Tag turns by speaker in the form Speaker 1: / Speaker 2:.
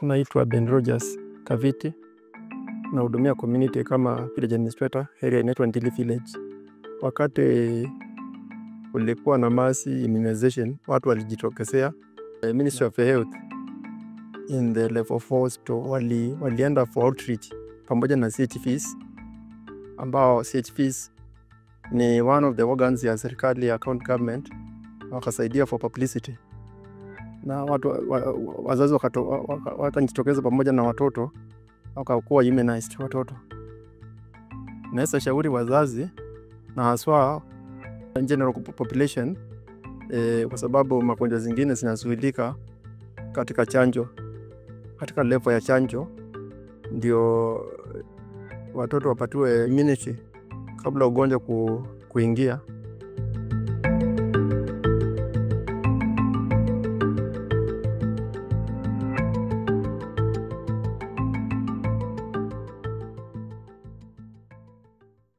Speaker 1: Naitwa Ben Rogers Kaviti, nahudumia community kama village administrator, area inaitwa Ndili Village. Wakati kulikuwa na mass immunization, watu walijitokezea. Ministry of Health in the level 4 hospital walienda for outreach pamoja na CHVs, ambao CHVs ni one of the organs ya serikali ya county government, wakasaidia for publicity na watu wazazi wakajitokeza pamoja na watoto wakakuwa immunized watoto. Naweza shauri wazazi na haswa general population kwa sababu magonjwa zingine zinazuilika katika chanjo, katika level ya chanjo ndio watoto wapatiwe immunity kabla ugonjwa kuingia.